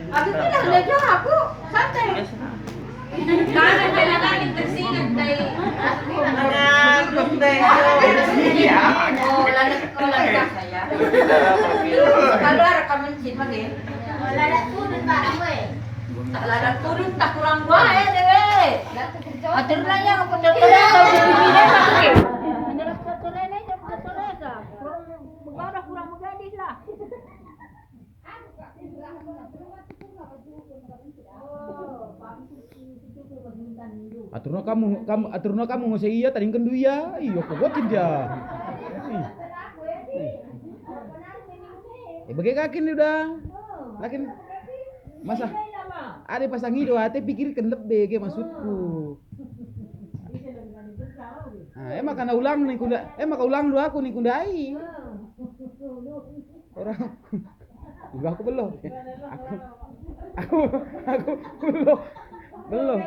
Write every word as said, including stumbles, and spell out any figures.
Aku tidak ada aku santai. Karena kena kaki tersinget dari aku. Oh, lalat, oh, lalat saya. Kalau ada kamu cin lagi. Lalat turun, Pak, gue. Tak lalat turun, tak kurang gua ya, dewe. Atur nanya ke betul-betul. Begadang kurang begadis lah. Aturna kamu, kamu, aturna kamu ngose ia, tadingken du ia. Iyo, kubuat kin dia. Ih. Ih. Eh, bage ka kin udah. Lakin masa ada pasang ido ate pikirken lebe ge maksudku. Ah, emaka na ulang ningku nda-, emaka ulang du aku ningku ndai. Orang. Enggak, aku belum. Aku, aku, aku, aku belum. Belum.